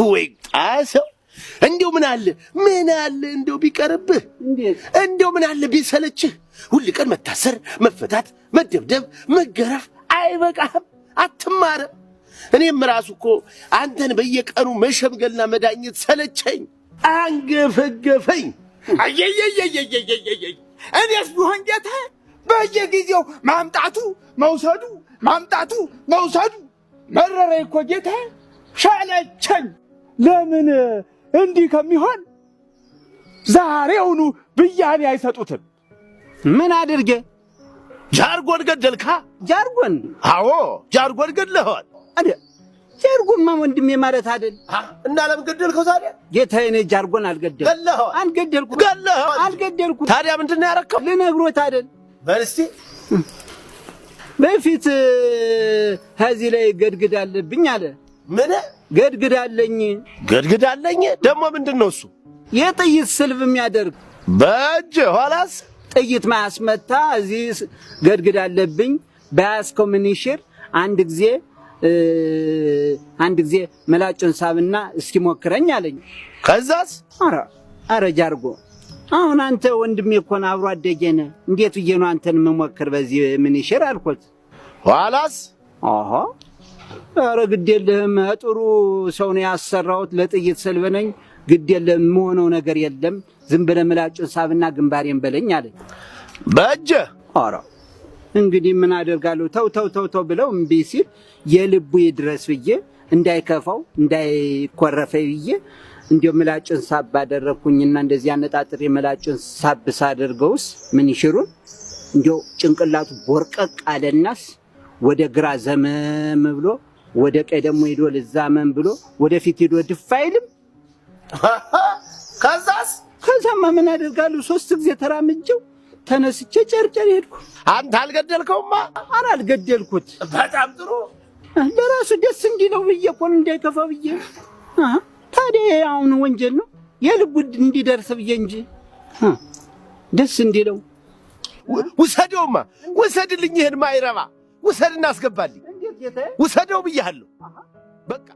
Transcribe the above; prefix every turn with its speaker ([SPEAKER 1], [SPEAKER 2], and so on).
[SPEAKER 1] ወይ ጣሰው! እንዲው ምን አለ፣ ምን አለ እንዲው ቢቀርብህ፣ እንዲው ምን አለ ቢሰለችህ። ሁል ቀን መታሰር፣ መፈታት፣ መደብደብ፣ መገረፍ አይበቃህም? አትማርም? እኔም ራሱ እኮ አንተን በየቀኑ መሸምገልና መዳኘት ሰለቸኝ፣ አንገፈገፈኝ።
[SPEAKER 2] አየየየየየየየ፣ እኔስ ቢሆን ጌታ በየጊዜው ማምጣቱ መውሰዱ፣ ማምጣቱ መውሰዱ መረረኝ እኮ ጌታ፣ ሸለቸኝ። ለምን እንዲህ ከሚሆን ዛሬውኑ ብያኔ አይሰጡትም?
[SPEAKER 3] ምን አድርጌ?
[SPEAKER 1] ጃርጎን ገደልካ?
[SPEAKER 3] ጃርጎን?
[SPEAKER 1] አዎ፣ ጃርጎን ገድለኸዋል።
[SPEAKER 3] አደ ጃርጎማ ወንድሜ ማለት አይደል?
[SPEAKER 1] እና ለምን ገደልከው ታዲያ?
[SPEAKER 3] ጌታዬ፣ እኔ ጃርጎን አልገደልኩም።
[SPEAKER 1] ገለኸዋል።
[SPEAKER 3] አልገደልኩም።
[SPEAKER 1] ገለኸዋል።
[SPEAKER 3] አልገደልኩም።
[SPEAKER 1] ታዲያ ምንድን ነው ያረከው?
[SPEAKER 3] ልነግሮት አይደል?
[SPEAKER 1] በል እስቲ።
[SPEAKER 3] በፊት ከዚህ ላይ ገድግድ አለብኝ አለ።
[SPEAKER 1] ምን?
[SPEAKER 3] ገድግድ አለኝ።
[SPEAKER 1] ገድግድ አለኝ? ደግሞ ምንድን ነው እሱ?
[SPEAKER 3] የጥይት ስልብ የሚያደርግ።
[SPEAKER 1] በእጅ ኋላስ?
[SPEAKER 3] ጥይት ማያስመታ እዚህ ገድግድ አለብኝ። በያዝከው ምንሽር አንድ ጊዜ ምላጩን ሳብና እስኪ ሞክረኝ አለኝ።
[SPEAKER 1] ከዛስ?
[SPEAKER 3] አረ አረ ጃርጎ፣ አሁን አንተ ወንድሜ እኮ ነህ፣ አብሮ አደጌ ነህ። እንዴት ብዬ ነው አንተን የምሞክር በዚህ ምንሽር አልኩት።
[SPEAKER 1] ኋላስ?
[SPEAKER 3] አሃ፣ ኧረ ግድ የለህም፣ ጥሩ ሰው ነው ያሰራሁት፣ ለጥይት ስልብ ነኝ። ግድ የለህም፣ የምሆነው ነገር የለም። ዝም ብለህ ምላጩን ሳብና ግንባሬን በለኝ አለኝ።
[SPEAKER 1] በእጅ።
[SPEAKER 3] ኧረ እንግዲህ ምን አደርጋለሁ? ተው ተው ተው ተው ብለው እምቢ ሲል የልቡ ይድረስ ብዬ፣ እንዳይከፋው እንዳይኮረፈ ብዬ እንዲያው ምላጩን ሳብ አደረግኩኝና እንደዚህ አነጣጥሬ ምላጩን ሳብ ሳደርገውስ ምንሽሩን እንዲያው ጭንቅላቱ ቦርቀቅ አለናስ ወደ ግራ ዘመም ብሎ፣ ወደ ቀኝ ደግሞ ሄዶ ልዛመም ብሎ ወደፊት ሄዶ ድፍ አይልም።
[SPEAKER 1] ከዛስ?
[SPEAKER 3] ከዛማ ምን አደርጋለሁ? 3 ጊዜ ተራምጄው ተነስቼ ጨርጨር ሄድኩ።
[SPEAKER 1] አንተ አልገደልከውማ?
[SPEAKER 3] ኧረ አልገደልኩት።
[SPEAKER 1] በጣም ጥሩ።
[SPEAKER 3] ለራሱ ደስ እንዲለው ብዬ እኮ ነው፣ እንዳይከፋ ብዬ። ታዲያ ይሄ አሁን ወንጀል ነው? የልቡ እንዲደርስ ብዬ እንጂ ደስ እንዲለው።
[SPEAKER 1] ውሰደውማ፣ ውሰድልኝ፣ ይሄን ማይረባ ውሰድና አስገባልኝ። ውሰደው ብያለሁ። በቃ።